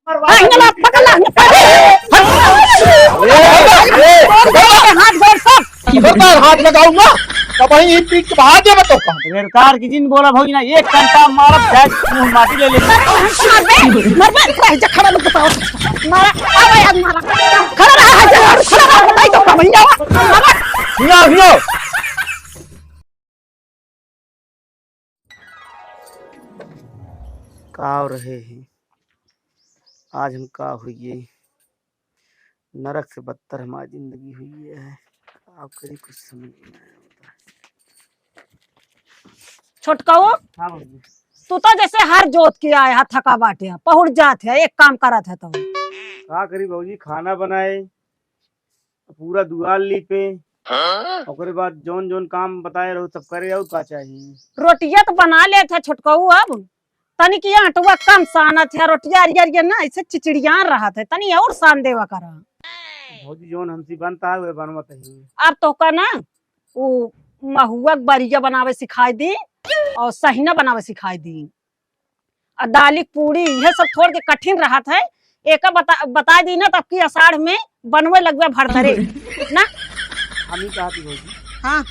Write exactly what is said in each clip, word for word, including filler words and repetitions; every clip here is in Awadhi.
मरवा हाँ, हिंगला, पकड़ ला, हिंगला। ए, ए, ए, हाथ गोड़ सब। पकड़, हाथ लगाऊंगा, तब वहीं पीट के बाहर देबे तो का। बेकार की जिन बोला भौजी ना, एक कंटा मारब, जाए मुंह माटी ले ले। मरबे, मरबे, रह जा, खड़ा मत बताओ। मारा, आ भाई, आज मारा। खड़ा रहा, खड़ा रहा, खड़ा रहा, बताई तो का भैया। मारा। हिंगाओ, हिंगाओ। का रहे ही, आज हम का हुई, नरक से बदतर हमारी जिंदगी हुई है। का करी, कुछ समझ में नहीं आवता। छोटकाऊ, हाँ भौजी। तू तो जैसे हर जोत के आया है, थका बाटे है, पहुड़ जात है, एक काम करत है तो। का करी भौजी, खाना बनाए, पूरा दुआर लीपे, हाँ? ओकरे बाद जौन जौन काम बताए रहो सब करे, और का चाहिए? रोटिया तो बना लेत है छोटकाऊ, अब तनी की आटवा कम सानत है, रोटिया अरिया अरिया ना ऐसे चिचिड़ियान रहत है, तनी और सान देवा करा। भौजी जौन हमसे बनता है वह बनवत है। अब तो का ना वो महुआ के बरिया बनावे सिखाई दी और सहिना बनावे सिखाई दी। आ दाली पूड़ी इहे सब थोड़ के कठिन रहत है। एका बता, बताई दी ना, तब की अषाढ़ में बनवे लगबे भरतरे ना। हम ही कहत ही भौजी। हाँ।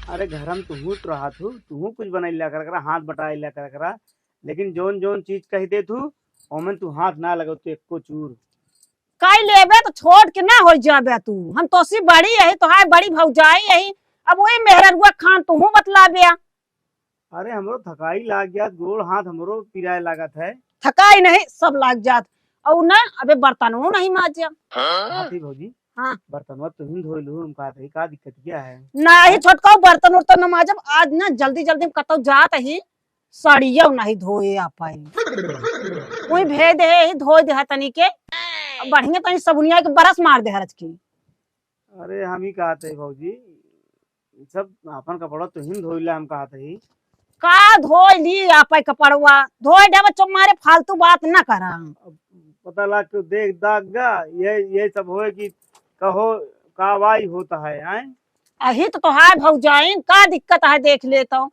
अरे घर में तुहू तो रहत हू, तुहू कुछ बनाई लिया कर करा, हाथ बटाई लिया कर करा, लेकिन जौन जौन चीज कह देत हू, ओमन तू हाथ ना लगो, तू एको चूर। कई लेबे तो छोड़ के ना हो जाबे तू, हम तोसी बड़ी यही, तोहार बड़ी भौजाई यही, अब वही मेहररुआ खान तुहू बतलाबे। अरे, हमरो थकाई लाग जात, गोड़ हाथ हमरो पिराए लागत है। थकाई नहीं, सब लाग जात। और ना, अबे बर्तनों नहीं माजा। हाँ, थी भौजी। हाँ। बर्तनवा तुहिन धोई लू, हम कहत रही, का दिक्कत क्या है? नहीं, छोटका बर्तन उर्तन न माजब, आज ना जल्दी जल्दी में कतौ जात ही, साड़िया नहीं धोए आ पाई। कोई भेज दे ही, धोए दे तनी के, बढ़िया तनी सबुनिया के बरस मार दे हरज की। अरे, हम ही कहत है भौजी, ई सब आपन कपड़ा तुहिन धोइला, हम कहत हई। का धोई ली आपे कपड़वा? धोई देवे चुप मारे फालतू बात ना करा। अब पता लाग के देख दाग गा, ये, ये सब होए कि कहो का वाई होता है, आए? अही तो तोहार भौजाइन, का दिक्कत है देख ले तो।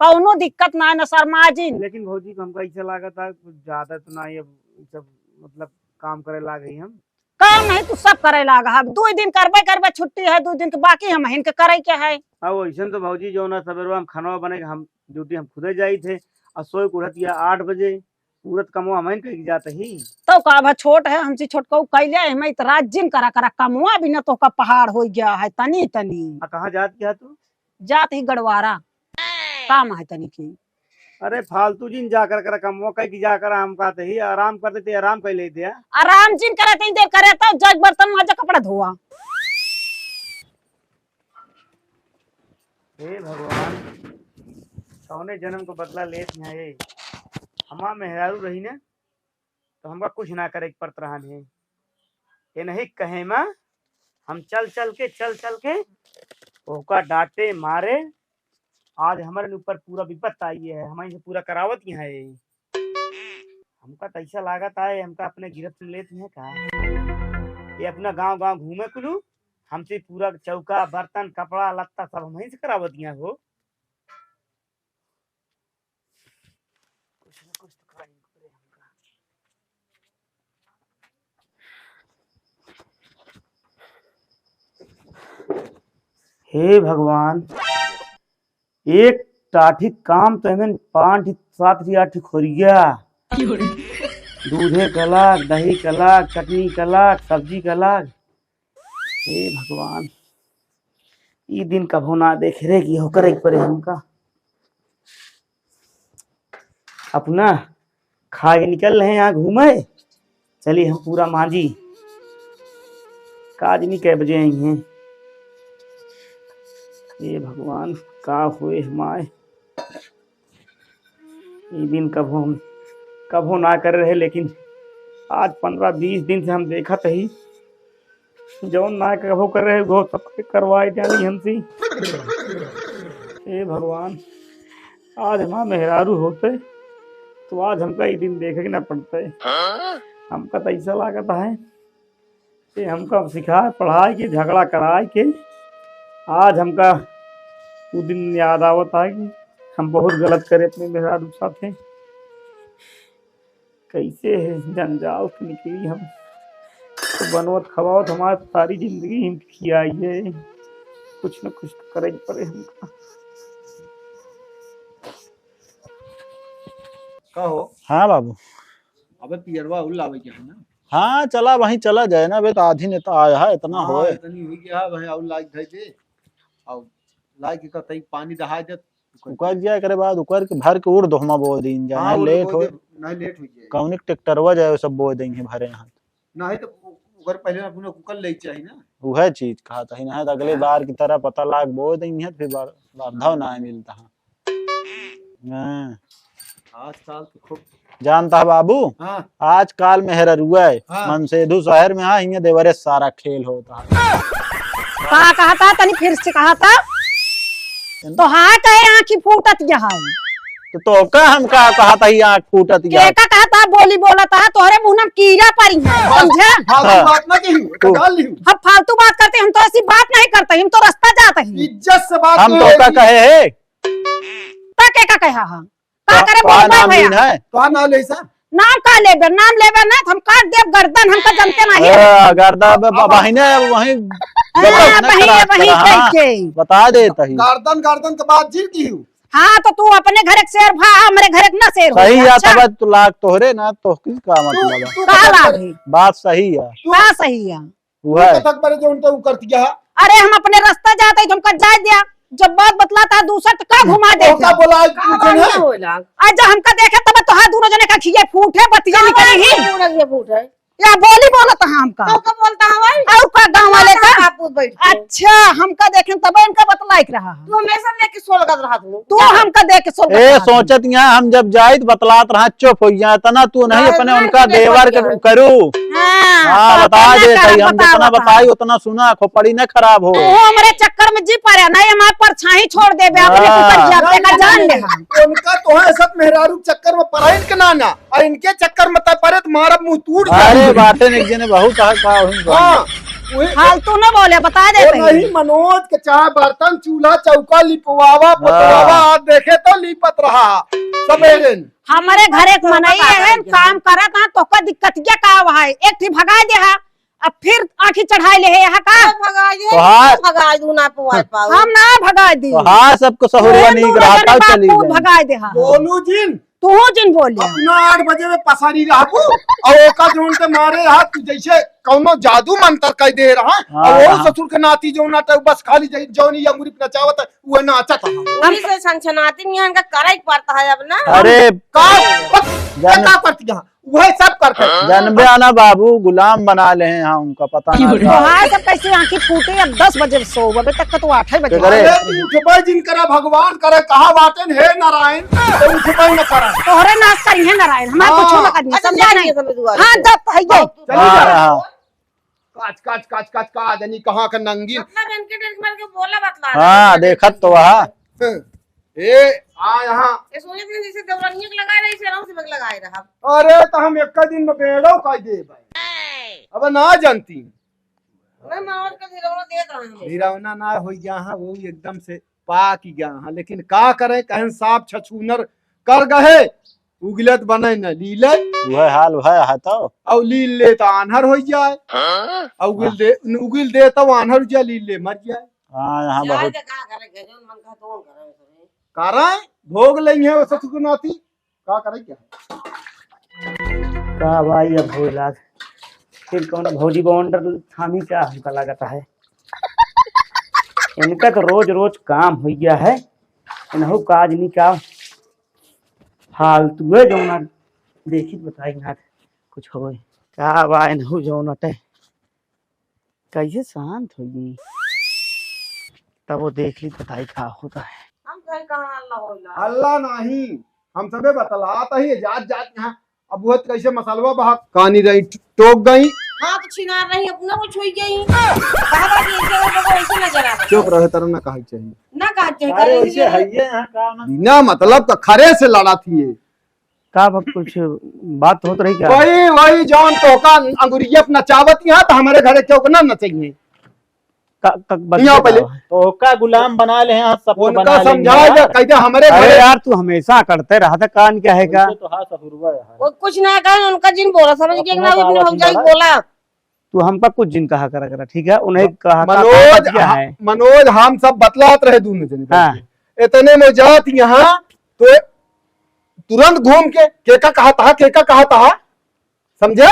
कौनो दिक्कत ना है, न शर्मा जिन। लेकिन भौजी, हमका ऐसा लागत है कुछ ज्यादा तो ना, ये सब मतलब काम करे लाग गई हम। काम नहीं, तू सब करे लाग है। अब दो दिन करबे करबे, छुट्टी है, दो दिन के बाकी हम हिनके करे के है। अब वैसन तो भौजी, जो ना सवेरवा हम खानवा बने के, हम ड्यूटी हम खुदे जाई थे, और सोए के उठत या आठ बजे, पूरत कमवा हम ही कइके जात ही। तो का भा छोट है, हमसे छोटको कैले, हमें इतरा जिन करा करा कमवा भी ना तो का पहाड़ हो गया है, तनी तनी। आ कहाँ जात क्या तू? जात ही गड़वारा, काम है तनी की। अरे फालतू जिन जा कर कर कमवा कइके जा कर, हम कहते ही आराम करते थे, आराम कर लेते हैं। आराम जिन करे तनी देर करे तो जग बर्तन माजा कपड़ा धोआ। हे भगवान, कौने जन्म को बदला लेत हैं ये। हमार मेहरारू रही ने तो हमका कुछ ना करे के पड़त रहन है। ये नहीं कहे मा हम चल चल के, चल चल के ओका डांटे मारे। आज हमारे ऊपर पूरा विपत्त आई है, हमारे से पूरा करावत ही है। हमका तो ऐसा लागत है, हमका अपने गिरफ्त में लेत हैं का? ये अपना गांव गांव घूमे कुलू, हमसे पूरा चौका, बर्तन, कपड़ा, लत्ता सब हम ही से करावत हैं हो। कुछ ना कुछ तो खाए पड़े हमका। हे भगवान, एक टाठी काम तो एमन पाँच ठी, सात ठी, आठ ठी खोरिया। दूधे कलाक, दही कलाक, चटनी कलाक, सब्जी कलाक। हे भगवान, ई दिन कभो ना देखे रे कि हो करे के पड़े हमका। अपना खाए निकल रहे यहाँ घूमे, चली हम पूरा मांजी। का जानी कै बजे आई हैं। हे भगवान, का होए हमाए। ई दिन कभो हम, कभो ना करे रहे, लेकिन आज पन्द्रह बीस दिन से हम देखत ही, जौन ना कभो करे रहे, वो सब करवाए जानी हमसे। हे भगवान, आज हमार मेहरारू होते, तो आज हमका ई दिन देखे के ना पड़ते। हमका तो ऐसा लागत है, ये हमका सिखाए, पढ़ाए के, झगड़ा कराए के, आज हमका उ दिन याद आवत है कि हम बहुत गलत करे अपने मेहरारू के साथे। कैसे है जंजाल से निकली हम। तो बनवत खवावत हमार सारी जिंदगी ही खियाई है। कुछ न कुछ तो करे पड़े हमका। का हो? हाँ बाबू। अबे पियरवा उल लावे के है ना? हाँ, चला वहीं चला जाए ना, अबे तो आधी ने तो आया है, इतना हाँ, होए। इतनी हुई गया है, वहीं और लाग धई दे। और लाग के कतई पानी दहा दे। उकर जाए करे बाद, उकर के भर के उड़ दोहमा बो दिन जाए, हाँ, ना उड़ लेट बो होए। दे, ना लेट हो जाए। कौने के ट्रैक्टरवा जाए, सब बो देंगे भरे हाथ। नहीं तो उ-, उकर पहले अपने कुकर ले चाहिए ना। उहे चीज कहा था, नहीं तो अगले हाँ। बार की तरह पता लाग बो देंगे, फिर बार, बार धाव ना मिलता है। हाँ। आजकल तो खूब जानता है बाबू, हाँ। आजकल मेहररुआ है, हाँ। मनसेधु शहर में, हाँ, हियाँ देवरे सारा खेल होता है। का कहता, तनी फिर से कहता। तो हाँ कहे आँखी फूटत यहाँ। तो, तो का हम का कहता ही आँख फूटत के यहाँ? का कहता, बोली बोलत है, तोहरे मुँह में कीड़ा पड़ी है, समझे? फालतू हाँ। बात ना कही, तो डाल ली। हम फालतू बात करते, हम तो ऐसी बात नहीं करते, हम तो रास्ता जाते हैं। इज्जत से बात हम करो तो का जी। कहे है? ता के का कहा हम? का का, करे का बोल नाम भैया? लीन है? का नाम ले सा? नाम का लेबे? नाम लेबे ना, तो हम काट देब गर्दन, हमका जनते नहीं। ए, गर्दन अब, अब, अब बहिने, वहीं हाँ, गलत न बहिने, करा वहीं करा, हाँ। कह के। बता देत ही। गर्दन, गर्दन के बात जिन की हूँ। हाँ, तो तू अपने घर एक शेर भा, हमरे घर एक ना शेर हो सही गया, या अच्छा? तब तू लाग तोहरे ना, तो किस का तू, मतलब है? तू का कथक लाग पर है? बात सही है। तू का सही है? उहे। कथक पर जो उनका उ करती है। अरे, हम अपने रास्ता जाते ही तुमका जाए दिया। जब बात बतलाता है दूसर, तो का घुमा दे ओका क्या? बोला आज का पूछे बात ना? ना होला? आज जब हमका देखे तब तो हाथ दोनों जने का खिए फूटे, बतिया का निकली बात ही। है, पूरा ये फूट है। या बोली बोलत है हमका। तो का बोलता है भाई? और का गाँव वाले का? बापू बैठ के। अच्छा, हमका देखे तब इनका बतलाइक रहा है। तू हमेशा लेके सोलगत रहा तू। तू हमका देख के सोलगत ए, रहा तू। सोचत यहाँ हम जब जाइत बतलात रहा, चुप हो गया, इतना तू नहीं हाँ, अपने ना उनका समझ देवर के गया। करू। हाँ, हाँ, तो बता अपना दे, करम सही, हम बता, जितना बता। बताई उतना सुना, खोपड़ी न खराब हो। तू हमरे चक्कर में जी पड़े, नहीं हमार परछाई छोड़ देबे, अपने हाँ। कुकर जाते का जान ले हम। उनका तो है सब मेहरारू चक्कर में पराइन के ना ना, और इनके चक्कर में तब परे तो मारब मुंह टूट जाए। अरे बाटे नहीं जने बहुत है का हुई हाँ, वही फालतू न बोले, बता दे वो सही। नहीं मनोज के चाहे बर्तन चूल्हा चौका लिपवावा, हाँ। पोतवावा, आज देखे तो लिपत रहा सबेरे। हमरे घर एक मनई है, काम करत हा, तोका दिक्कतिया का है? एक ठी भगाइ दे हा, अब फिर आँखी चढ़ाइ ले है यहाँ का? भगाइ दे, तोहार भगाइ दू ना पवाए पाऊ। हम ना भगाइ दी। तोहार सबको सहुरवा तू नीक रहा, तब चली गई। भगाइ दे हा। बोलू जिन। तू जिन बोले। अपना आठ बजे में पसारी रहबू, और ओका जोन के मारे रहा, तू जैसे कौनो जादू मंत्र कइ दे रहा, हाँ, और वो हाँ। ससुर के नाती जोन ना, तो बस खाली जै-, जौन ये अंगुरी पे नचावत है, वो नाचत है। उन्हीं से छनछनाती में इनका करे के पड़ता है अब ना। अरे, का, जन-, का करती है? वही सब करते हैं। जनबे आना बाबू, गुलाम बना ले हैं यहाँ, उनका पता ना का। तोहार सब कैसे आँखी फूटे, अब दस बजे से सो, अबे तक का तो आठ ही बजे। अरे, तू उठबे जिन करा, भगवान करे, कहा बातें, हे नारायण, तो उठबे न करा। तोहरे नाश करी है नारायण, हमारे हाँ। कुछ ना करी, अच्छा, समझा जाइए नहीं? सब दुआरे हाँ, से। जब है ये। चली जा। हाँ, हाँ। काच, काच, काच, काच, का जनी कहाँ का नंगी। मतलब इनके टेंशन मार के बोला बतला रहा है। हाँ, देखत तो वहा। ए, आ यहाँ। ये सोनिया के जैसे देवरनिया के लगाए रही, से राम से बग लगाए रहा। अरे, तो हम एक दिन में बेड़ो कह दे भाई। अब ना जानती। मैं मनोज का गिरौना देत रहा हूँ। गिरौना ना हो गया है, वो एकदम से पाक गया है। लेकिन का करे, कहन साफ छछूनर कर गए। उगिलत बने न लीले। वह हाल वह है तो। और लील ले तो आन्हर हो जाए। हाँ? और उगिल हाँ। दे, उगिल दे तो आन्हर हो जाए, लील ले मर जाए। हाँ, यहाँ जाए बहुत। तो का करे, गजन मन का तो करे करे। भोग लेंगे वो ससुर के नाती। का करे क्या? का भाई अब भोला। फिर कौन भौजी बॉन्डर थामी का हमका लागत है। इनका तो रोज रोज काम हो गया है। इनहु काज नहीं का। फालतू है जौना। देखी बताई ना कुछ होए। का बा इनहु जौन अटे। कैसे शांत हो गई। तब वो देख ली बताई का होता है। हम कहीं कहाँ अल्लाह होला। अल्लाह नहीं। हम सबे बतलात ही जात जात यहाँ। अब वो कैसे मसलवा बहा कानी रही टोक गई। हाँ तो छिनार रही अपना वो छुई गई। बाबा जी ऐसे वो लोग ऐसे नजर आ रहे। चुप रहे तरह ना कहा चाहिए। ना कहा चाहिए, अरे कहा वैसे चाहिए। है ये यहाँ का ना। बिना मतलब का खरे से लड़ा थी ये। का बा, कुछ बात होत रही क्या? वही, वही जौन तोहका अंगुरिया पे नचावत यहाँ, तो हमारे घरे क्यों के ना नचइहे? क-, क-, बंद यहाँ पहले। बताओ। तो का गुलाम बना ले हैं, सबको उनका बना लेंगे समझाया यार। जा, कहते हमरे अरे घरे यार, तू हमेशा करते रहता, कान क्या है का? उनके तो हाँ ससुरवा है। वो कुछ ना कहे, उनका जिन बोला, समझ के अपना ना, अपने बाबा भौजाई की बोला। तू हमका कुछ जिन कहा करा करा, ठीक है? उन्हें म-, कहा, कहा, मनोज, कहा क्या हाँ, है? मनोज, हम सब बतलात रहे दोनों जने हाँ। बैठ के। इतने में जात यहाँ तो तुरंत घूम के केका कहा था, केका कहा था, समझा?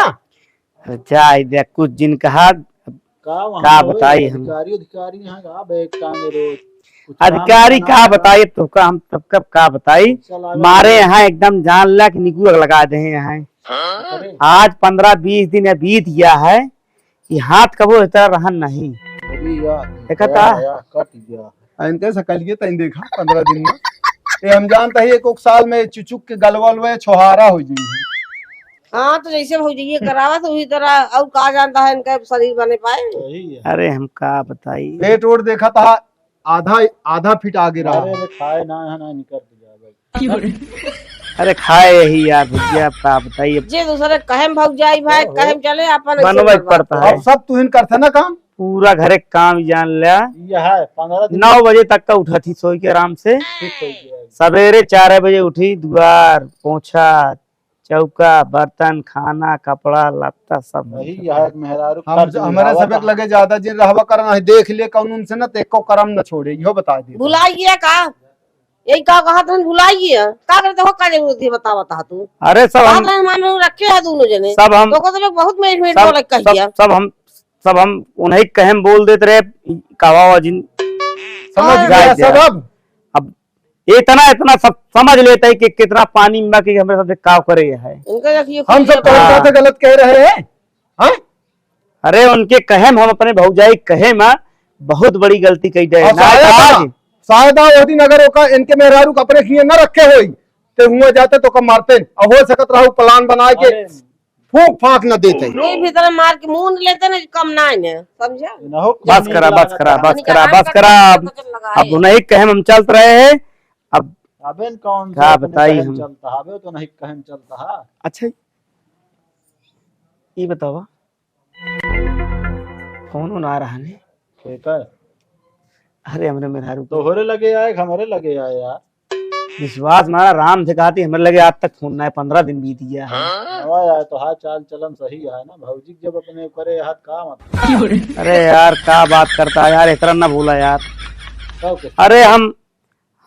अरे जा, ई देख, कुछ जिन कहा, का वहाँ का होए, बताई हम? अधिकारी, अधिकारी यहाँ का बैठ टांगे रोज। कुछ काम अधिकारी करना का है। बताई, तो का हम तब कब का बताई? पैसा लागल मारे है। यहाँ एकदम जान ला कि निगुर लगा दे हैं यहाँ। अरे। आज पन्द्रह बीस दिन या बीत गया है, ये हाथ कबो इस तरह रहन नहीं। अरे यार, देखा गया था? यार, कट गया। इनके सकलिए तइन देखा पन्द्रह दिन में। ये हम जानता ही एक, एक साल में चुचुक के गलवल हुए छोहारा हो जाई। हाँ, तो जैसे भौजी ये करावा तो उसी तरह, और का जानता है इनका शरीर बने पाए। सही है। अरे हम का बताई। पेट ओट देखा था, आधा, आधा फीट आगे रहा। अरे, अरे, खाए ना है ना निकल के जाए भाई। अरे खाए यही यार भैया, अब का बताई अब। जे दूसरे कहे में भौजाई भाई, ओहो। कहे में चले, अपन ऐसे बनवे के बर्बाद पड़ता कर। है। अब सब तुहिन करते ना काम। पूरा घरे के काम जान ल्या। यह है, पन्द्रह दिन नौ बजे तक का उठत ही सोई के आराम से। ठीक हो गया। सवेरे चार बजे उठी, दुआर, पोछा, चौका, बर्तन, खाना, कपड़ा, लत्ता सब वही बनता है। यह एक मेहरारू हम, खर्च हमारे निभावत सब एक है। लगे ज्यादा जिन रहवा करना है, देख ले कौन उनसे ना, ते एको करम न छोड़े, इहो बता दे। भुलाइए का? यही का कहत रहन, भुलाइए। का करते हो, का जरूरत है, बतावत हा तू? अरे, सब हम कहत रहन, मान लो, रखे है दोनों जने। सब हम, तो को तो लोग बहुत management सब, वाला कह सब, दिया। सब हम, सब हम उन्हीं कहे में बोल देते रहे, कहवा वा जिन समझ हाँ। गया जाए सब दिया। अब। अब इतना, इतना सब समझ लेते हैं कि कितना पानी में कि हमरे साथ का करे है। इनका देखिए, हम सब खुद तोहरे हाँ। साथ गलत कह रहे हैं, हाँ? अरे, उनके कहे में, हम अपने भौजाई कहे में बहुत बड़ी गलती कई दे। और ना शायद, आज शायद वो दिन अगर ओका इनके मेहरारू के अपने खिए न रखे होई, ते हुआ जाते तो ओका मारते। और हो सकत रहा plan बनाए के अरे। फूंक फांक न देते। ये भीतर मार के मुंह लेते ना, कम ना है ना, समझा? ना हो, बस करा, बस करा, बस करा, बस करा। अब, अब उन्हीं कहे में हम चलत रहे हैं। अब अबे न कौन का सा अपने बताई कहे में हम? चलता है, अबे तो नहीं कहे में चलता है। अच्छा, ये बतावा, फोनो ना रहा ने। ठीक है। अरे, हमरे मेहरारू के। तोहरे लगे आए, हमरे लगे आए यार। विश्वास मारा, राम से कहा थी, हमरे लगे आज तक फोन ना है, पन्द्रह दिन बीत गया है। हाँ यार, तो हाल चाल चलन सही है ना, भौजी के जब अपने करे हाथ का मतलब? अरे यार, का बात करता है यार, इतना ना बोला यार। तब के? अरे हम,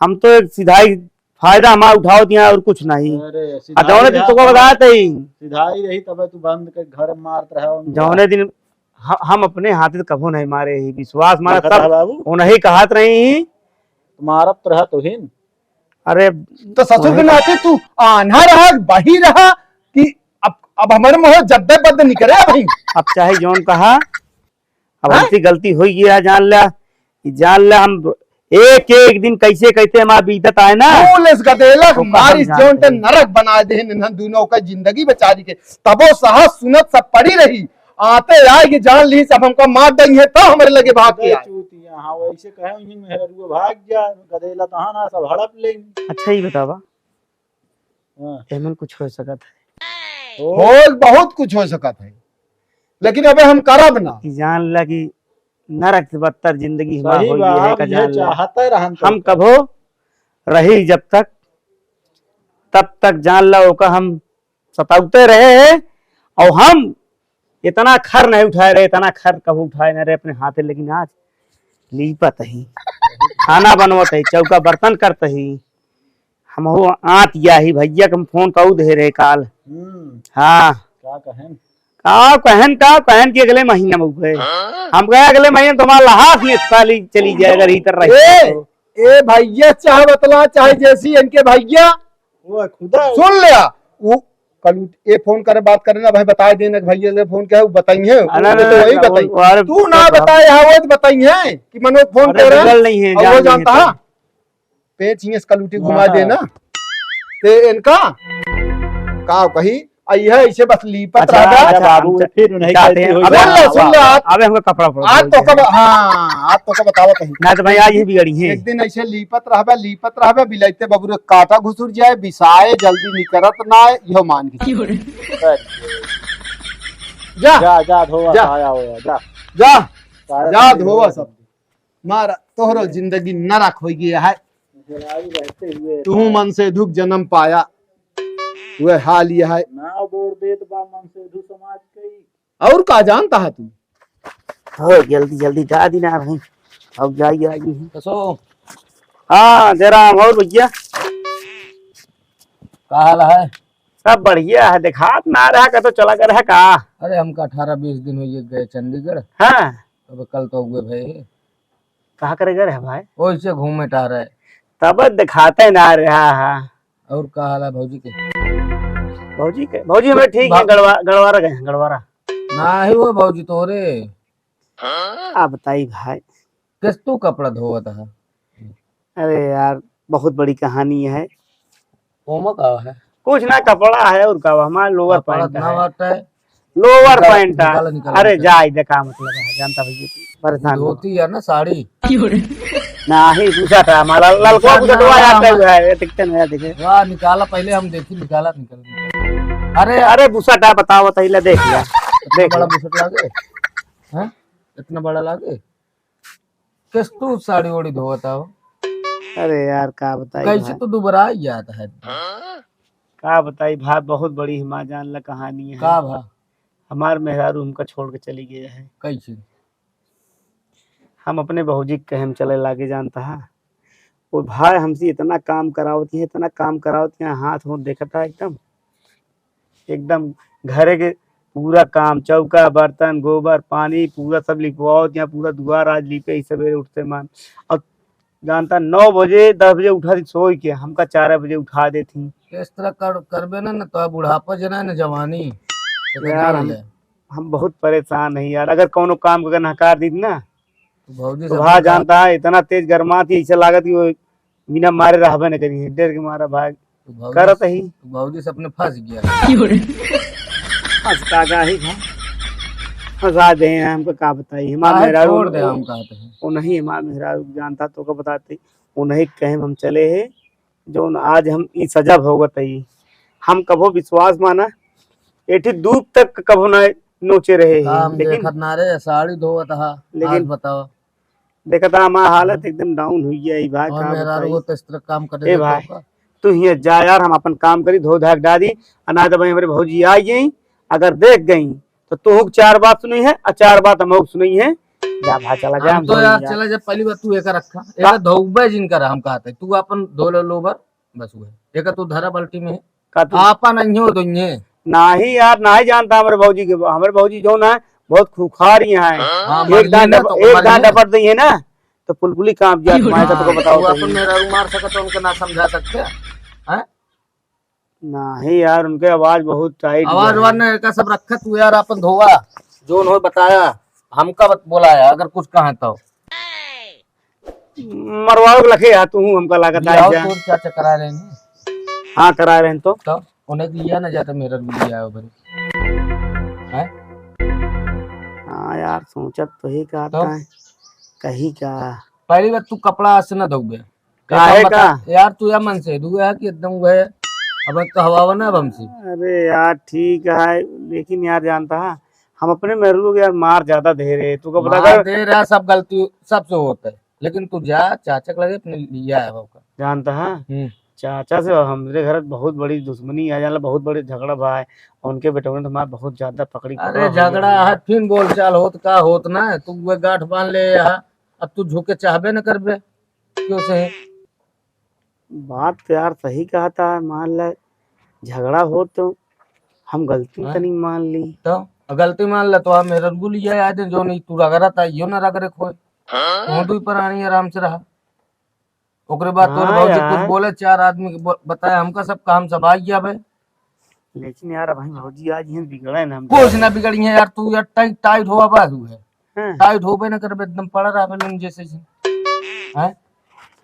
हम तो एक सिधाई फायदा हमारा उठाओ दिया और कुछ नहीं। अरे, आ, जौने दिन तोको बताए थे ही। सिधाई रही तबे तू बंद के घर मारत रहे हो। जौने दिन ह-, हम अपने हाथ से कभो नहीं मारे ही, विश्वास मारा। देखत सब है बाबू। उन्हीं कहत रही ही। मारत रहा तुहिन। अरे, तो ससुर के नाते तू आन्हा रहा, बही रहा कि अब, अब हमारे मुँह जद्दे बद्दे निकले भाई। अब चाहे जौन कहा, अब हाँ? हमसे गलती हो गया, जान ला, जान ला, हम एक एक दिन कैसे कैसे हमारा बीतत आए ना। फूल इस गदेला तो मारिस कहाँ जौन ते जाते हैं? नरक बना दे इन्हन दोनों का जिंदगी बेचारी के। तबो साहस सुनत सब पड़ी रही, आते आए कि जान ली सब हमका मार देंगे तो हमारे लगे भाग के अबे आए। चूतिया, हाँ, वैसे कहे उन्हीं मेहररुआ भाग जा, गदेला तहाँ ना सब हड़प लेंगे। अच्छा, ये बतावा, हाँ। एमन कुछ हो सकत है। हो। हो, बहुत कुछ हो सकत है, लेकिन अबे हम करब ना। कि जान ला कि नरक से बदतर जिंदगी हमार सही होई बा, है, अब का ये जान ला। चाहते रहन तो हम का। कभो रही जब तक, तब तक जान ला ओका हम सतावते रहे हैं, और हम इतना खर नहीं उठाए रहे, इतना खर कभो उठाए नहीं रहे अपने हाथे, लेकिन आज लीपत ही, खाना बनवत ही, चौका बर्तन करत ही, हमहू आत गया ही, भैया के हम फोन कऊ दे रहे काल। हम्म। हाँ। का कहेन? का कहेन, का कहेन कि अगले महीना में उठे। हाँ? हम कहे अगले महीने तुम्हारा लहास में साली चली जाए, अगर इधर रहे ए, तो। ए भैया, चाहे बतला, चाहे जैसी इनके भैया। वो खुदा। सुन लिया, वो कल उठ-, ए फोन करे, बात करे ना भाई, बताए देना कि भैया ले फोन क्या है, वो बताई है, अरे, वो तो अरे, वही अरे, बताई। वो, अरे, तू ना तो बताए, हाँ, वो तो बताई है कि मनोज फोन अरे, करे, बिगल नहीं है, और जान वो नहीं जानता है है। तो। पेट हियाँ से कलूटी घुमा हाँ। दे ना। ते इनका का कही, आ यह ऐसे बस लीपत अच्छा, रहबा। अच्छा, बाबू, हम फिर उन्हें जाते हैं। कहती हुई अबे, सुन ले, सुन ले, आज, अबे हमको कपड़ा पड़ा आज तो कब, हाँ, आज तो कब बतावत ही। ना तो भाई, आज ही बिगड़ी है। एक दिन ऐसे लीपत रहबा, लीपत रहबा, बिलाइते बाबू रे काटा घुसुर जाए, बिसाए, जल्दी निकरत ना आए, यो मान के। क्यों रे? जा। जा, जा, धोवा, जा। आया होया, जा। जा, सारा जा, सब्जी धोवा धोवा सब। मारा, तोहरो जिंदगी नरक होइ गया है। मेहरारू रहते हुए तू मन से दुख जन्म पाया, वह हाल यह है। ना बोर देत बा मन से दू समाज कई। और का जानता है तू? हो, जल्दी, जल्दी जा दी ना भाई। अब जाइए, आइए। कसो? हाँ, जयराम, और भैया? का हाल है? सब बढ़िया है, देखात ना रहा, कतो चला गया रहा का? अरे, हमका अठारह बीस दिन हुई गए चंडीगढ़। हाँ। अब कल तो हुए भाई। कहाँ करे गए रहे भाई? ओइसे घूमे टहरे। तब देखाते ना रहा है। और का हाल है भौजी के? भौजी के, भौजी हमारे ठीक है, भा- गड़वा-, गड़वारा गए हैं, गड़वारा। नाही हो भौजी तोरे। का बताई भाई। किस तू कपड़ा धोवत है? अरे यार, बहुत बड़ी कहानी है। ओमा का है? कुछ ना, कपड़ा है और का, हमारा लोअर कपड़ा पैंट ना है। बाटे। लोअर निकाल, पैंट है। निकाल, निकाल, अरे निकाल। जाए दे, का मतलब है, जानता भैया, परेशान मत। धोती है ना, साड़ी। नाही, बुशर्ट है हमारा, ललका बुशर्ट बुशर्ट ना, हुआ जाता हमारा। है, ये दिखते नहीं, देखे। वाह, निकाला पहले, हम देखी, निकाला, निकाल, निकाल। अरे, अरे, बुशर्ट है, बताओ, बताइए, देख लिया, इतना देख बड़ा लिया। बुशर्ट लागे? हैं? इतना बड़ा लागे? किस तू साड़ी ओड़ी धोवत आओ? अरे यार, का बताई कैसे भाई? तू दुबरा जात है? का बताई भाई, बहुत बड़ी हमार जान ला कहानी है। का भा? हमार मेहरारू हमका छोड़ के चली गई है। कैसे? हम अपने भौजी के कहे में चले लागे, जानता है। वो भाई हमसे इतना काम करावती है, इतना काम करावती है, हाथ होत देखता है एकदम, एकदम घरे के पूरा काम, चौका, बर्तन, गोबर, पानी, पूरा सब लिपवावत, यहाँ पूरा दुआर आज लिपे ही सवेरे उठते मान। और जानता, नौ बजे, दस बजे उठा दी सोई के, हमका चार बजे उठा देती। इस तरह कर, करबे ना, ना तो बुढ़ापा जना है, ना जवानी। तो यार, हम, ले। हम बहुत परेशान है यार। अगर कौनो काम अगर नकार दी ना, तो भौजी तो से भा अपने जानता है, इतना तेज गरमाती, ऐसे लागत कि वो बिना मारे रहबे न करी, डर के मारा भाग तो भौजी करत से, ही। तो भौजी से अपने फंस गया। फंस का गया ही था। फंसा दे हैं, हमको का बताई, हमार काहे मेहरारू छोड़ दे, वो, हम कहते हैं। वो नहीं, हमार मेहरारू जानता तो का बताते, वो नहीं कहे हम चले हैं, जौन आज हम ई सजा भोगत हई। हम कभो विश्वास माना, एठी दूध तक कभो ना नोचे रहे हैं, हम लेकिन देखत ना रे, साड़ी धोवत हा, लेकिन आज बताओ। देखत हा, हमार हालत हम्म। एकदम down हुई है, ई भाई, और का मेहरारू बताई? वो तो इस तरह काम करे ए देते भाई, का? तू हियाँ जा यार, हम अपन काम करी, धो धाक डारी, अनाज दबाई, हमरे भौजी आ गई, अगर देख गई, तो तोहू के चार बात सुनइहैं, आ चार बात हमहू के सुनइहैं। जा भाई, चला जा, हम हम तो धोई यार, जा। चला जा, पहली बात तू एका रखा, का? एका धोबे जिनका रहा, हम कहते, तू अपन धो ले लोबर, बस हुए। एका तू धरा बाल्टी में, का तू? आपा नहीं हो तो ये। नाही यार, नाही जानता हमरे भौजी के, हमरे भौजी जो ना है, बहुत खूंखार यहाँ है। हाँ, एक मरिए दान ना डप-, तो एक मरिए। दान डपट दी है ना, तो पुलपुली कांप जात, मैं तो हाँ, तुमको बताओ तू तो अपन ही। मेहरारू मार सकत हो, उनके ना समझा सकते हैं? नाही यार, उनके आवाज बहुत tight आवाज बा। वाज ना, एका सब रखत तू यार, अपन धोवा, जोन हो बताया, हमका बत-, बोलाया, अगर कुछ कहा तो। मरवाओ के लखे यार, तू हमका लागत है लियाओ जा। तोर चाचा करा रहे हैं। हाँ, करा रहे हैं तो। तो उन्हें लिया ना जाता, मेरा भी लिया है उधर। हैं? हाँ यार, सोचत तो ही का तो? आता है, कही का। पहली बात तू कपड़ा आज से ना धोबे। काहे एकदम बता, का? यार, तू या मन से, तू है कि एकदम वो है, अब कहवावा ना अब हमसे। अरे यार, ठीक है, लेकिन यार, जानता है, हम अपने मेहरारू के यार मार ज्यादा दे रहे, तू का पता मार कर दे रहा, सब गलती सबसे होता है, लेकिन तू जा, चाचा के लगे अपने लिया है ओका। जानता है, हम्म। चाचा से हमरे घर बहुत बड़ी दुश्मनी है, जान ला, बहुत बड़ी झगड़ा बा है, उनके बेटवन हमार बहुत ज्यादा पकड़ी अरे, पकड़ा हो झगड़ा गया है। है, फिर बोलचाल होत का होत ना है, तू वो गांठ बांध ले यहाँ, अब तू झुके चाहबे न करबे। क्यों से? बात तो यार सही कहत है, मान ले झगड़ा हो तो हम गलती हाँ? तनी मान ली। तो गलती मान ले तो हम रंगुल ये आए दिन जो नहीं तू रगड़त है, यो ना रगड़े खोए। हाँ? तू दुई प्राणी आराम से रहा। ओकरे बाद तोरे हाँ भौजी कुछ यार। बोले, चार आदमी के बो-, बताए, हमका सब काम सब आ गया बे। लेकिन यार, अबहीं भौजी आज ही बिगड़े ना हम कुछ ना बिगड़ी है यार, तू यार टाइट, टाइट होवा बस हुए। हाँ। टाइट होबे ना करबे, एकदम पड़ा रहबे लोग जैसे से। हैं?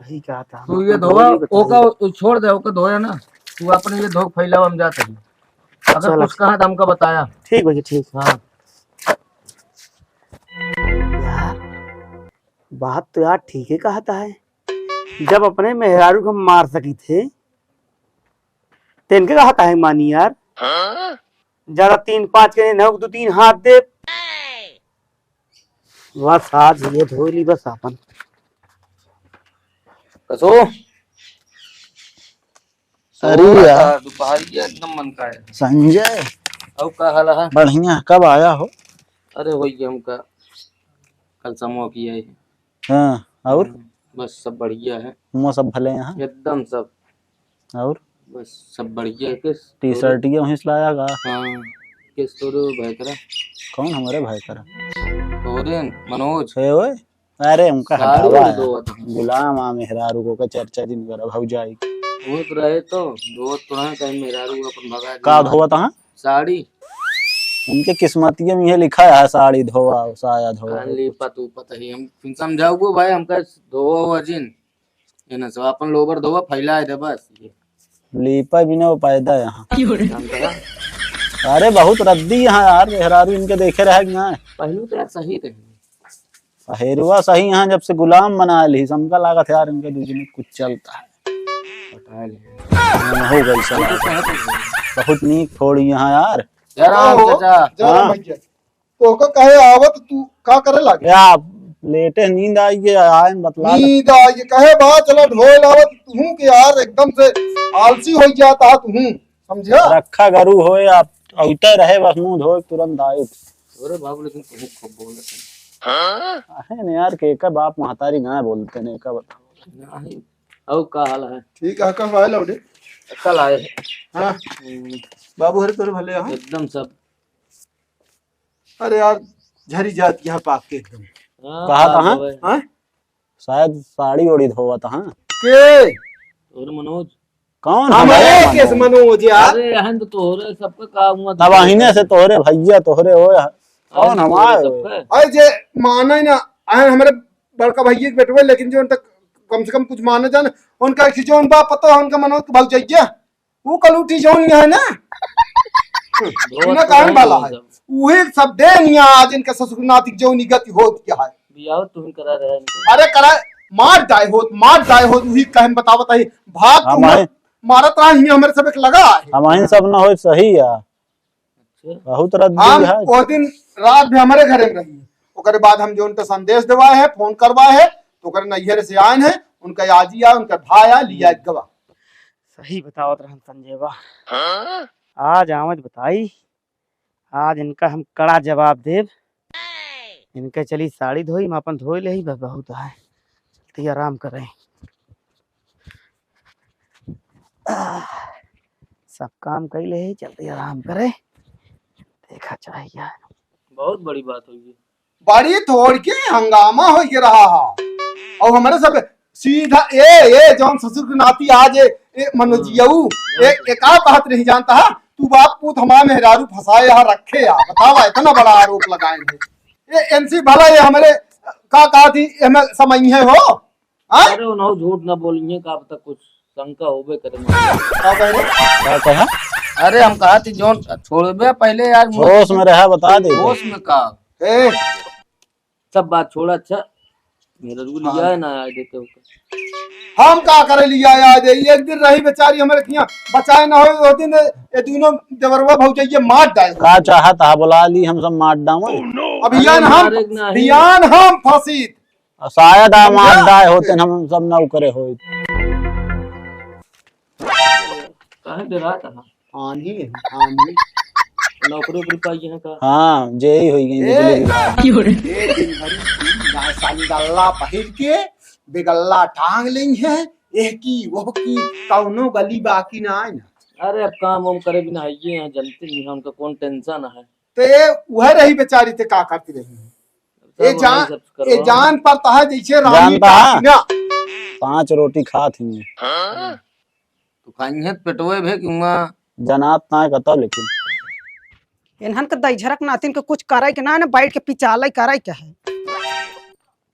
सही कहा था, हम तू ये अपन धोवा, भौजी को ओका बताइए। उ छोड़ दे, ओका धोया ना, तू अपने ये धो फैलावा, हम जाते हैं। अगर चलो, कुछ ठीक। कहा तो हमका बताया। ठीक भैया, ठीक। हाँ। यार, बात तो यार ठीक ही कहता है, जब अपने मेहरारू को हम मार सकी थे, तो इनके कहा काहे मानी यार? हाँ? जरा तीन पाँच के नहीं, दो तीन हाथ दे। बस आज ये धो ली बस अपन। कसो? अरे सोरा यार। का दुपहरिया एकदम मन का है। संजय। और का हाल है? बढ़िया, कब आया हो? अरे वही हमका कल समूह किया है। हाँ, और? बस सब बढ़िया है। हुआं सब भले यहाँ? एकदम सब। और? बस सब बढ़िया है। किस T-shirt ये वहीं से लाया गा? हाँ, किस तोरे भाई करा? कौन हमारे भाई करा? तोरे मनोज। हे ओए? अरे उनका सारू हटावा है। दो बता। गुलाम आ मेहरारू को का चर्चा दिन करा भौजाई। वो तो रहे तो दो तो हैं, कहीं मेहरारू अपन भगा का दिया। धोवत हाँ? साड़ी। उनके किस्मतिये में ये लिखा है साड़ी धोवा, साया धोवा। कान लीपत उपत ही हम फिर समझाओ भाई, हमका धोवा हुआ जिन। ये ना सब अपन लोबर धोवा फैलाए दे बस। ये लीपा भी ना वो पैदा यहाँ। जानता है? अरे बहुत रद्दी यहाँ यार, मेहरारू इनके देखे रहे कि ना। पहलू तो यार सही रहे। पहेरुआ सही यहाँ जब से गुलाम बना ली, हमका लागत है यार इनके दूजने कुछ चलता है। पटा ले। हाँ, हो गई सलाह। बहुत नीक फोड़ी यहाँ यार। जय राम ओहो, चाचा। जय राम हाँ। भैया। तोहका कहे आवत तू का करे लागे? या लेटे नींद आई के आए न बतला दे। नींद आई के कहे बा, चला ढोए लावत तू के यार एकदम से आलसी हो जाता तू, समझा? रखा गरू होए आप औते रहे बस मुंह धोए तुरंत आए। अरे बाबू लेकिन तू खूब बोलत है। आहे ने यार के का बाप महतारी ना बोलते ने का बता। नहीं, और का हाल है? ठीक है, कब आए लौटे? कल आए। हाँ। हम्म। बाबू हरे तोरे भले यहाँ? एकदम सब। अरे यार, झरी जात यहाँ पाक के एकदम। हाँ, कहा पाक कहाँ? होवे। हाँ? शायद साड़ी ओड़ी धोवत हाँ। के? और मनोज। कौन हमरे हमारे केस मनोज? मनोज यार। अरे, यहाँ तो तोहरे सबका काम हुआ तब तो। अहिने से तोहरे भैया, तोहरे हो यार। कौन अरे, हमारे तोहरे हो? सबका। अरे, जे माने ना, अहन हमरे बड़का भैया के बेटवे, लेकिन जो उन तक कम से कम कुछ माने जाने, उनका कि जो उन बाप पता है, उनका मनोज के भौजैया। ऊ कलूठी जौन यहाँ है ना, बहुत इन्हें कहन वाला है। उहे सब देन यहाँ आज इनका ससुर नाती के जौन ई गति होत क्या है। बियाह तुम करा रहे हैं। अरे करा, मार डाय होत, मार डाय होत, उही कहन बतावत है। भाग हम तुम आए। मारत रहा, इन्हें हमरे सब एक लगा है। हम आइन सब न होए सही है। अच्छा। बहुत रद्दी हम है। वो दिन रात भी हमरे घरे में रही। ओकरे बाद हम जो उनका संदेश देवाए है, फोन करवाए है, तो ओकरे नैहर से आए हैं, उनका आजी आ, उनका भाई आ, लिया गवा। सही बतावत रहन संजय बा। हाँ? आज आवत बताई, आज इनका हम कड़ा जवाब देब। इनके चली साड़ी धोई, हम अपन धोई लेही, बस बहुत है। चलती आराम करें। आह, सब काम कई लेही, चलती आराम करें। देखा चाहिए। बहुत बड़ी बात हुई है। बड़ी तोड़ के हंगामा हो के रहा है। और हमारे सब सीधा ए, ए, जौन ससुर के नाती आज ए, ए, मनोजियाऊ, हम्म। ए, एका बात नहीं जानता है। तू बाप पूत हमारे मेहरारू फंसाए यहाँ रखे यार। बतावा, इतना बड़ा आरोप लगाए हैं। ए, एनसी भला ये हमारे का, का थी, हमें समझ है हो? हाँ? अरे, उन्हों झूठ ना बोलिए, का अब तक कुछ शंका होबे करे मन में। का कह रहे? का कहा? अरे, हम कहा थी, जौन छोड़बे पहले यार, होश में रहा, बता दे। होश में का? ए। सब बात छोड़ा, अच्छा, मेरे को हाँ। लिया है ना, आए देते हो। हम का करे लिया याद है, एक दिन रही बेचारी हमारे किया, बचाए ना हो, वो दिन ये दोनों देवरवा भौजैया मार डाए। का चाहत हा, बुला ली, हम सब मार डावे। अभियान अरे, हम, मारे के नाही। अभियान हम फंसी। आ, शायद आ समझा? मार डाए होते न, हम सब नौकरे होइत। काहे डरात हा? आन्ही है, आन्ही। नौकरी ओकरी पाई है का? हाँ, जेई होई गई ए, बिजली विभाग। ए, दिन भर ना संडल्ला पहिर के, बेगल्ला टांग लेई है, एह की, ओह की, कौनो गली बाकी ना आए ना। अरे, अब काम वाम करे बिना है ये यहाँ, जनते नहीं है, उनका कौन tension है। ते वह रही बेचारी, ते का करती रही? सब ए वही जान, सब करवा। ए जान पर तहा जैसे रानी जानता है? काकी ना। पाँच रोटी खात ही। हाँ? तो खाई है पेटवे भे कि हुआ? जनात ना है कतौ लेकिन। इन्हन के दैझरक नातिन के कुछ करे के ना, ना बैठ के पिचाले करे के है।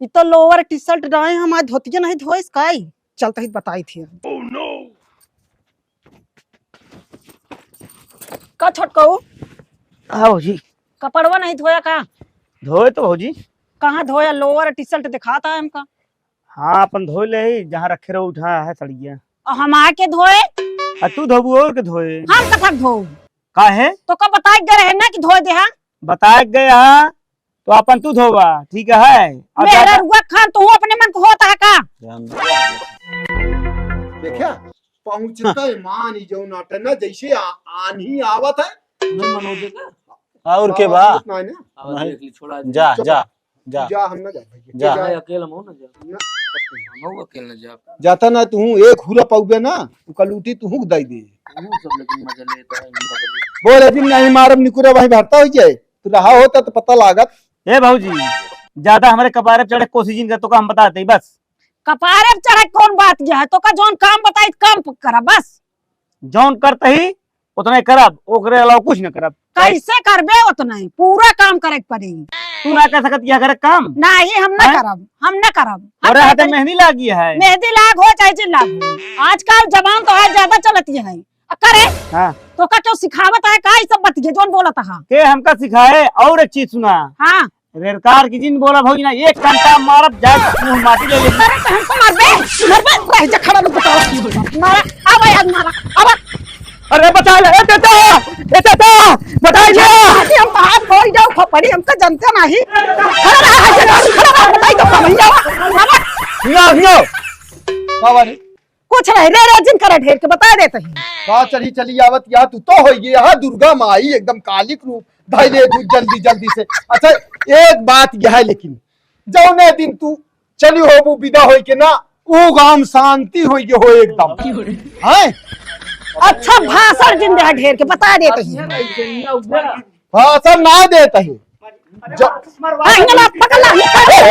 इ तो lower T-shirt डाए, हमार धोतिया नहीं धोइस काई? चलते ही बताई थी। का छोटकऊ? हाँ भौजी। कपड़वा नहीं धोया का? धोए तो भौजी। कहाँ धोया? Lower T-shirt दिखाता है हमका। हाँ, अपन धोए ले ही, जहाँ रखे रहो उठा है सड़िया। और हम आके धोए? आ तू धोबू और के धोए? हम कथक धो? काहे? तो का बताए गए रहे ना कि धोए दे हा? बताए गए हा, तो अपन तू धोबा, ठीक है? और मेरा ज्यादा रुआ खान, तू अपने मन को होता है का? जान दो। देखा, पहुँचता है मान ही जौन आटे ना, जैसे आ-, आन्ही आवत है। नहीं मनोज का? और के बा? आवाज नहीं ना। आवाज नहीं। देख ली, छोड़ा दे। जा, चुप। जा, जा। जा, हम ना जाए भैया। जा। जा। मैं अकेला हूँ ना, जा। ना। हम अकेले ना जा। जाता ना तू एक हुरा पाउबे ना, तू कलूटी तू हुक दाई दे। तू सब लेकिन मजा लेता है, मजा लेता है। बोल, अभी नहीं मारब निकुरा वहीं भरता हो जाए। तू रहा होता तो पता लागत। ए भौजी, ज्यादा हमरे कपारे पे चढ़े कोशिश जिन कर, तो का हम बताते ही बस। कपारे पे चढ़े कौन बात यह है? तो का जौन काम बताई काम प-, करा बस। जौन करते ही उतना ही करब, ओकरे अलावा कुछ न करब। कैसे करबे उतना ही? पूरा काम करे के पड़ी। तू ना कर सकत यह करे काम? नहीं, हम ना हैं? करब, हम ना करब। हम तोरे हाथे करब। मेहंदी लागी है। मेहंदी लाग हो चाहे जिन लाग हो। आजकल जबान तो आज ज्यादा चलती है। आ, करे? हाँ। तो का क्यों सिखावत है का ई सब बतिये जौन बोलत है? के हमका सिखाए? और एक चीज सुना। हाँ। रेलकार की जिन बोला भौजी ना, एक घंटा मारब जाए मुंह माटी ले ले। अरे तो हमको मारबे, मरबे, रह जा खड़ा, रुक, बताओ की होगा। मारा, अब यार मारा, अब। अरे बचा ले, ए चाचा, ए चाचा, बचा ले। अरे हम हाथ बोल जाओ, खोपड़ी हमका जनते नहीं। अरे, अरे, अरे, अरे, बताई तो कम ही जाओ। हिया, हिया। का बात है? कुछ नहीं, रे रे जिन करा ढेर के बता देते हैं। का चढ़ी चली आवत यहाँ, तू तो होई गई यहाँ दुर्गा माई, एकदम कालिक रूप धइले तू जल्दी जल्दी से। अच्छा, एक बात यह है लेकिन, जौने दिन तू चली होबू विदा होई के ना, ऊ गांव शांति होई के हो एकदम। हैं? अच्छा, भाषण जिन दे ढेर के बता देते हैं। भाषण ना देते हैं। ज- आ, हिंगला, पकड़ ला, निकाल। ए,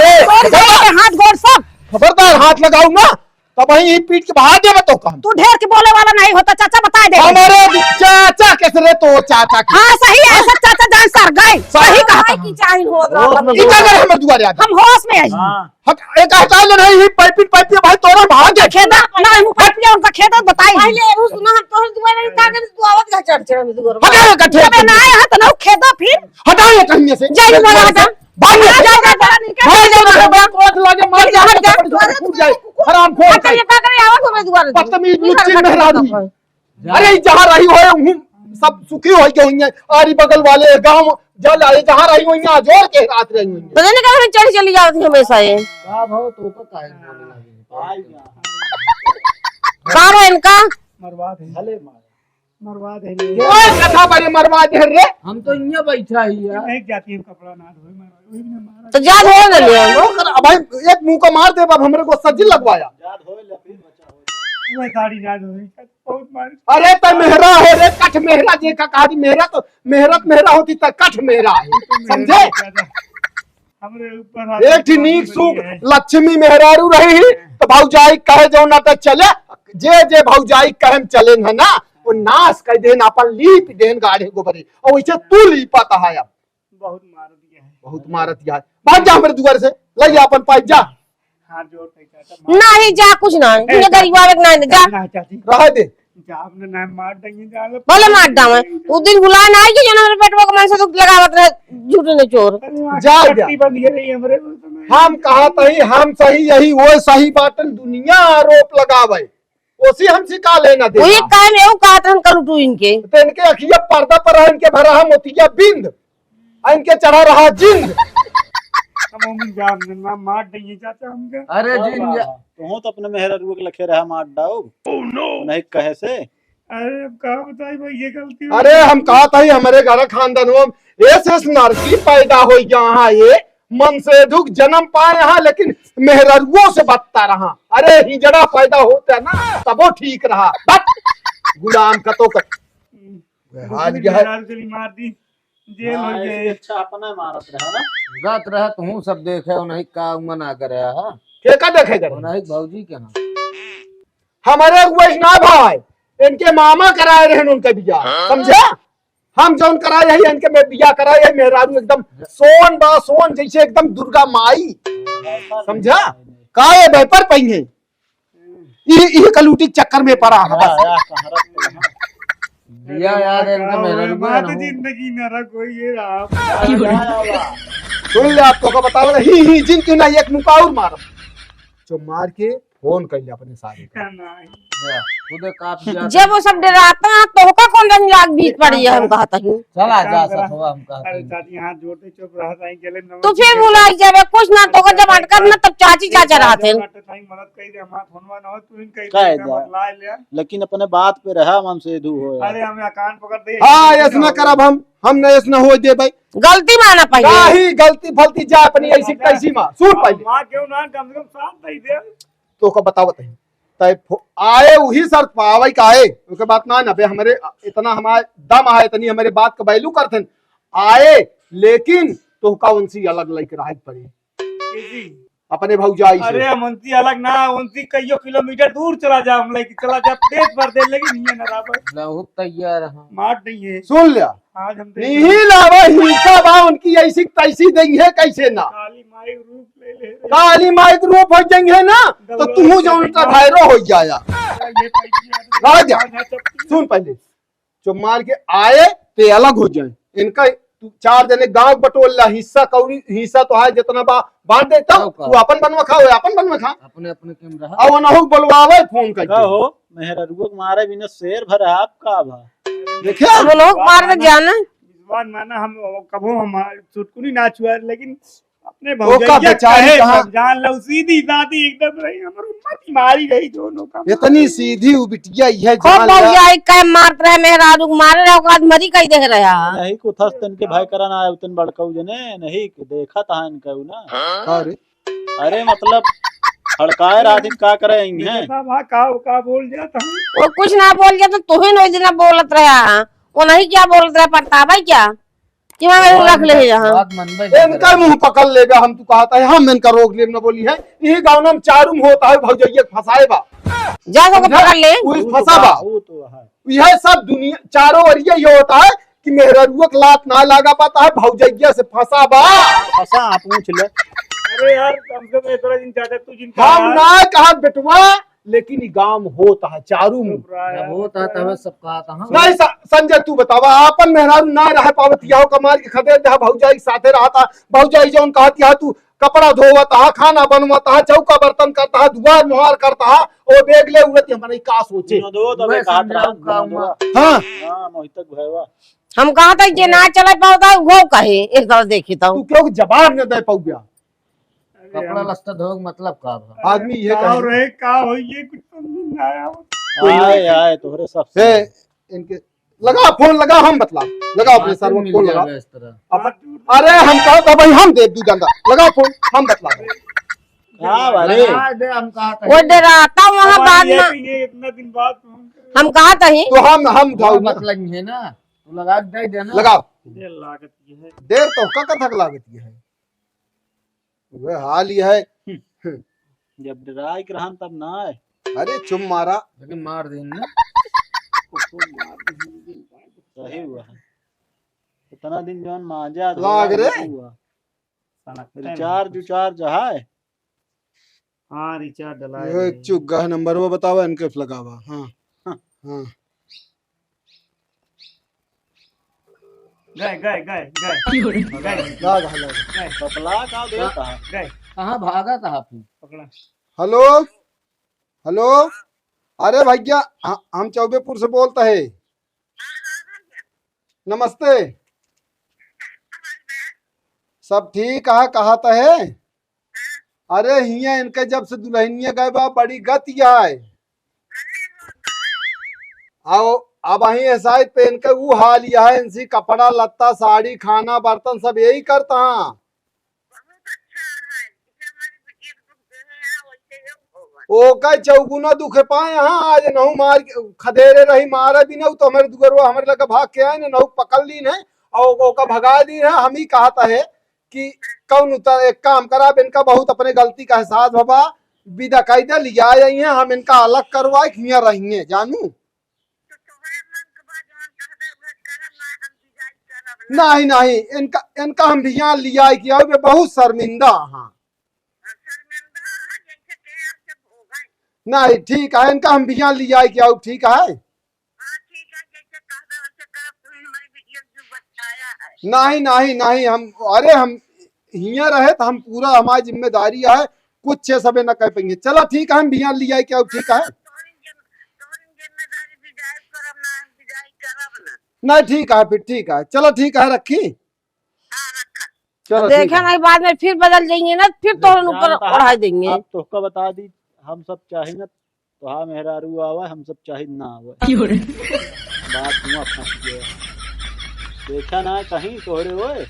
ए, ए, हाथ गोड़ सब। खबरदार हाथ लगाऊ ना, तब वहीं पीट के बाहर देवे तो कहम। तू ढेर के बोले वाला नहीं होता चाचा, बता दे। हमारे चाचा कैसे रे, तो चाचा की। हाँ सही है, ऐसा चाचा जान सर गए। सही कहा था। की चाही हो होश में ई का करे हमर दुआरे आ गए? हम होश में आई। हाँ। हट, एक हटा ले नहीं, ही पाइपिन पाइपिन भाई तोरा भाग गए। खेदा, ना हम पाइपिया उनका खेदा बताई। पहले वो सुना हम तोहर दुआरे का करे, तू आवत का चढ़ चढ़ में दुआरे। हटा ये कठे। जब ना आया है तो ना खेदा फिर। हटा ये कहीं से। जय जय हटा। भाग ले। जा, जा, जा, निकल। भाग ले, जा, जा, जा। क्रोध लागे, मार जा, जा, जा। फूट जाए। हराम खोर हटा, का। ये का करे, आवत हमें दुआरे। बदतमीज लुच्ची मेहरारू। अरे, जहाँ रही हो, हूँ, सब सुखी हो के हुई है। आरी बगल वाले गाँव, जल आए, जहाँ रही हुई है, जोर के रात रही हुई है। पता नहीं कहाँ चढ़ चली जाती हमेशा ये। का भाव तो ऊपर काहे बोले लगे? का रहा इनका? मरवा दे। भले मार। मरवा दे रे। ओए, कथा बड़े मरवा दे रे। हम तो इहाँ बैठा ही है। नहीं जाती है, कपड़ा ना धोए, मरवा, वही ने मारा। तो जा धोए ना ले। ओ, कर, अब भाई, एक मुँह का मार दे, अब हमरे को सज्जी लगवाया। जा धोए ले, फिर बचा हो। वो साड़ी ना धोए, बहुत मार। अरे, तो मेहरा है रे, कठ मेहरा, जे का कहा थी मेहरा, तो मेहरत मेहरा होती, तो कठ मेहरा है। समझे? हमरे ऊपर हाथ एक ठे नीक सूख लक्ष्मी मेहरारू रही ही, तो भौजाई कहे जौन ना तो चले, जे जे भौजाई कहे में चले न ना, वो नाश कर देन, अपन लीप देन गाढ़े गोबरे, और वैसे तू लीपत है अब। बहुत मार दिया है। बहुत मारत गया है। भाग जा हमरे दुआर से, ले जा अपन पाइप जा। हाथ जोड़ के चाचा, मार। नहीं जा, कुछ ना, ए, तुझे गरीब आवे के ना, जा। ना चाची। रहे दे। जा, अपने नाम मार देंगे, जा लो। भले मार दावे। उ दिन भुला ना आई कि जौन हमरे पेटवा के मन से दुख लगावत रहे, झूठे ने चोर। अरे, वहाँ जा, की जा। पट्टी बंध गई रही हमरे, उस समय। हम कहा तही, हम सही, यही वो सही बाटन, दुनिया आरोप लगावे। ओसी हमसे का लेना देना? वही काहे में वो कहत रहन करू तू इनके। तो इनके अखिया पर्दा पर है, इनके भरा है मोतिया बिंद। आ इनके चढ़ा रहा जिंद। हम ओमन जाम दे, ना मार देंगे चाचा हमके। अरे जिंद जा। तू तो अपने मेहररुआ के लखे रहा मार डाउब। Oh no! नहीं कहे से। अरे अब का बताई भाई, ये गलती हो अरे गई। हम कहा था ही हमारे घर खानदान में एस एस नरकी पैदा हो गया है, ये मन से दुख जन्म पाए हैं, लेकिन मेहररुओं से बदता रहा। अरे हिजड़ा पैदा होता ना तबो ठीक रहा। बट गुलाम का तो कर। हम्म। हाल दूसरी क्या है? मेहरारू चली मार दी। जेल हाँ, हो गए। इससे अच्छा अपना मारत रहा ना। गत रहा तू सब देखे, उन्हीं का मना करे हा। के का देखे करे? उन्हीं भौजी के हाँ। हमारे वैष्णव भाई, इनके मामा कराए रहे उनका बियाह, हाँ? समझा? हम जौन कराए है, इनके में बियाह कराए है, मेहरारू एकदम सोन बा सोन, जैसे एकदम दुर्गा माई, समझा? काहे व्यापार पाएंगे? ई, ई कलूटी के चक्कर में पड़ा है बस। या, या, कहाँ रख दिया? दिया यार, इनका मेहररुआ माँ तो ना हो। जिंदगी नरक होई है राम। सुन ले, आप तो का बतावे, ही, ही, जिन क्यों ना एक मुका और मारो। जो मार के फोन कर ले अपने सारे का। नहीं। या, खुदे काप दिया। जब वो सब डराता है, तो का हम लाग बीच पड़ी है, हम कहत हई। चला जा, सखुआ, हम कहत हई। अरे चाची, हाथ जोड़ दे, चुप रह, साईं, गेले न तू फिर भुलाई जाबे, कुछ ना तो जब अटकत ना, तब चाची चाचा रहत हैं। मदद कही दे, हमार फोनवा ना हो, तू इनका कह दे। लेकिन अपने बात पे रहा, हम सीधू हो। अरे, हम यहाँ कान पकड़ दे। हाँ, ऐसा ना करब हम, हम ना ऐसा ना हो दे भाई। गलती माना पहिले। काहे गलती फलती जा अपनी ऐसी तैसी माँ। सुन पहिले। माँ क्यों ना, कम से कम साथ दे दे। तो का बतावत है। तय फो-, आए वही शर्त पावे का आए। ओके बात ना, ना बे, हमरे इतना हमारे दम है, इतनी हमारे बात का value करते हैं। आए, लेकिन तो का उनसे अलग लेके रहे के पड़े। जी। अपने भौजाई से। अरे, हम उनसे अलग ना, उनसे कईयो किलोमीटर दूर चला जा, हम लेके चला जा, पेट भर दे, लेकिन ये ना रहा। बहुत तैयार है। मार नहीं है। सुन लिया। आज हम देख नहीं लावा, हिंसा बा उनकी, ऐसी तैसी देंगे, कैसे ना। काली माई रूप ले ले रे। काली माई के रूप हो जाएंगे ना, तो गलवा तू से जौन निकाल। भैरो हो जाया। ये पैसा राजा, आज है सब सुन पहले, जो मार के आए, ते अलग हो जाए। इनका तू चार जने गांव बटोर ला, हिस्सा कौड़ी, हिस्सा तो है जितना बा, बांट देता, तब का? तू अपन बनवा खा, वो अपन बनवा खा। अपने अपने के में रहा। अब ओनहु बोलवावे फोन करके। का हो, मेहररुआ के मारे बिना शेर भर आप का भा? देखे? हम लोग मार के जाना। विश्वास माना, हम कबो हम चुटकुनी ना छुआ, लेकिन अपने ओका भौजैया बेचारी कहे कहाँ? सब जान लो, सीधी सादी एकदम रही, हमरो मत मारी रही दोनों का। इतनी सीधी उ बिटिया, यह खूब जान ला। भौजाई कहे मारत रहे, मेहरारू के मारे रहे, ओकर बाद मरी कही देख रहे हैं। नहीं, कुथस तन के भाई करा ना आए, उतन बड़काऊ जने, नहीं, देखा था इनका उ ना। का रे? अरे मतलब, हड़काए रात दिन का करे आई हैं? बेटा, भा, का, का बोल जाता हूँ? वो कुछ ना बोल जाता, तू ही नहीं जना बोलत रहा। वो नहीं क्या बोलत रहा, प्रताप है क्या? कि मैं रख ले यहाँ। बात मनबे नहीं इनका करे। मुंह पकड़ लेबे, हम तू कहता है, हम इनका रोक लेब, न बोली है। यही गाँव में चारू में होता है, भौजैया के फंसाए बा। जा सको समझा? पकड़ ले। वो फंसा बा। वो तो है। यह सब दुनिया, चारों ओर ये, ये होता है कि मेहररुआ के लात ना लागा पाता है, भौजैया से फंसा बा। फंसा, आप पूछ ले। अरे यार, कम से कम इतना दिन चाचा, तू जिनका हम यार। ना कहा बेटवा, लेकिन ई गाँव में होत है, चारू में। चुप रहा यार, जब होत है, तब सब कहत है। नहीं स-, संजय, तू बतावा, आपन मेहरारू ना रह पावत, यहो कमाल के खदेड़ दे, भौजाई के साथे रहता, भौजाई जौन कहत, यहाँ तू कपड़ा धोवत हा, खाना बनवत हा, चौका बर्तन करत हा, दुआर मुहार करत हा, ओ बैग ले उड़त, हमरे का सोचे? विनोदो तबे वह कहत समझाओ रहा, का विनोदो। हुआ? हाँ। हाँ, मोहितक भयवा। हम कहत है, जे ना चले पावत है, वो कहे, एक तरह देखी तो। तू क्यों जवाब न दे पाउबे? अरे कपड़ा हम लत्ता धोए के मतलब का बा? आदमी ये का कहे। रहे, का हो, ये कुछ समझ में ना आया। आए, आए, तोहरे सब ए, से। इनके लगा फोन, लगा, हम बतला। लगा अपने बातें सरवा मिल फोन लगा। जावे इस तरह। अब, अरे हम कहा था भाई, हम दे दू डंडा। लगा फोन, हम बतला। का बारे? लगा दे, हम कहा था। वो डराता वहाँ अब बाद ये में। कि ये इतना दिन बाद फोन करे। हम कहा था ही। तो हम, हम वो जाओ ना। मतलब है ना, तो लगा के दे देना। लगाओ। ये लागत ये है। देर तो का कथा के लागत ये है। वह हाल ये है। हम्म। जब डराए के रहन तब ना आए। अरे चुप मारा। लेकिन मार देन ना। सही हुआ है। इतना दिन जौन मांजा लाग रे। हुआ। सनक रिचार्ज उचार्ज है? हाँ, रिचार्ज डलाए ये रहे। चुग्गा है, नंबर वो बतावा, इनके लगावा। हाँ। हाँ। हाँ। गए, गए, गए, गए। गए। लाग है, लाग। गए। बतला का देता है? गए। कहाँ भागा था आप? पकड़ा। हेलो, हेलो, अरे भैया, ह-, हम चौबेपुर से बोलता है। नमस्ते। सब ठीक है, कहा त है? अरे हियाँ इनके जब से दुल्हनिया गए बा, बड़ी गति आए। आओ, अब अहीं ए साइड पे इनके ऊ हाल यह है, इनसे कपड़ा लत्ता, साड़ी, खाना, बर्तन सब यही करता हाँ। ओका चौगुना दुख पाए हाँ, आज नहु मार के खदेरे रही, मारा भी नहु तो हमरे दुगरवा हमरे लगे भाग के आए न, नहु पकड़ लीन है और ओका भगा दीन है। हम ही कहत है कि कौन उतर, एक काम करा, अब इनका बहुत अपने गलती का एहसास भवा, विदा कई दे, लिया आई है, हम इनका अलग करवाए, हियाँ रहिए, जानू। नहीं, नहीं, इनका, इनका हम भियान लिया है कि अब ये बहुत शर्मिंदा हाँ। नहीं, ठीक है, इनका हम भियान लिया है कि अब ठीक है। नहीं, नहीं, नहीं, हम, अरे, हम हियाँ रहे तो हम पूरा, हमारी जिम्मेदारी है, कुछ छे सबे न कह पाएंगे। चला ठीक है, हम भियान लिया है कि अब ठीक है। नहीं, ठीक है, फिर ठीक है, चलो, ठीक है, रखी। चलो, ठीक देखे है। नहीं, बाद में फिर बदल जाएंगे ना, फिर तोहरे ऊपर जानता है, ओढ़ाई देंगे। आप तोहका बता दी, हम सब चाही ना, तोहार मेहरारू आवे, हम सब चाही ना आवे। क्यों रे? बात हुआ फंस गया। देखा ना कहीं तोहरे होए,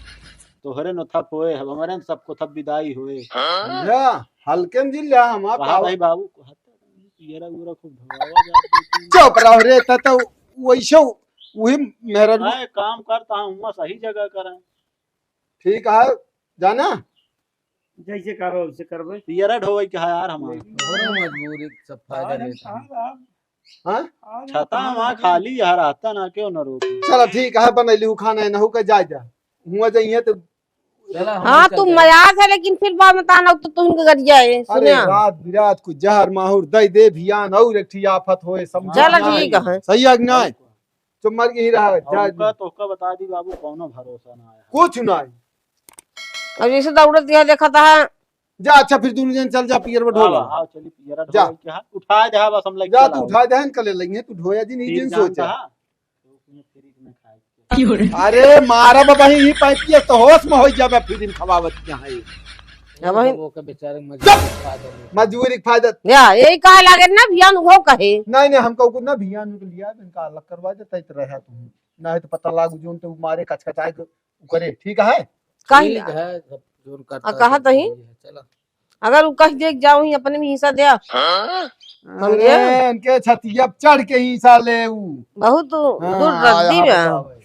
तोहरे न थप होए, अब हमारे न सबको थप विदाई होए। हाँ? समझा? हल्के में जिन लिया हम आप कहा आओ। भाई बाबू, कहा था, पियरा उरा खूब ढोआवा जात है। चुप रहो रे, त तो वैसे वही मेहरारू। हाँ, काम करता हूँ, हुआ सही जगह करें। ठीक है, जाना? जैसे कहो, वैसे करबे। पियरा ढोवे के है यार हमार। तोहरो मजबूरी सब फायदा आज हम लेता है। कहाँ रहा? हाँ? आज हम छता कहाँ वहाँ रहा? खाली यहाँ रहता ना, क्यों ना रोके? चलो ठीक है, बनैली हूँ खाना, नहू के जा जा। हुआ जाइए तो चला, हम हाँ, चल तू जाए। मयाज है, लेकिन फिर बाद में ताना तो तुम के गरिया है, अरे सुनिया। रात बिरात को जहर माहुर दे दे भियान और एक ठी आफत होए, समझा चलो नहीं? ठीक है। सही है कि नहीं? चुप मर के ही रहा, और जा। उनका, तोहका बता दी बाबू, कौनो भरोसा ना है। कुछ नहीं। अब जैसे दौड़त यह देखा था। जा, अच्छा, फिर दोनों जन चल जा, पियर में ढोला। हाँ, हाँ, चली, पियर जा। ढोला के हाथ उठा दे, हाँ, बस हम लेके जा, चला तू आओ। उठा दे, इनका ले लेंगे, तू ढोया जी, नहीं फिर जिन जानता सोचा। है, तो उसमें फ्रिज में खाए के। अरे, मारा बाबा, ही, ही पाइप किया तो होश में हो जाबे, फिर इन खवावत यहाँ है। अब वही वो के बेचारे चुप! मजदूरी के फायदा लेते। मजदूरी के फायदा। या, यही कहा लागे ना, भियान वो कहे। नहीं, नहीं, हमको कुछ ना, भियान उनको लिया, इनका अलग करवा दे, तैत रहा तुम। नहीं तो पता लागू जोन तो मारे कचकचाए के करे, ठीक है? कहीं ठीक है, सब जोन करता आ, कहा है, तही? सही है, चला। अगर उ कह दे, "जाओ ही अपने में हिस्सा दे।" हाँ? समझे? अरे, इनके छतिया पे चढ़ के हिस्सा ले उ। बहुत हाँ, दुर्रद्दी यहाँ बा। बतावे।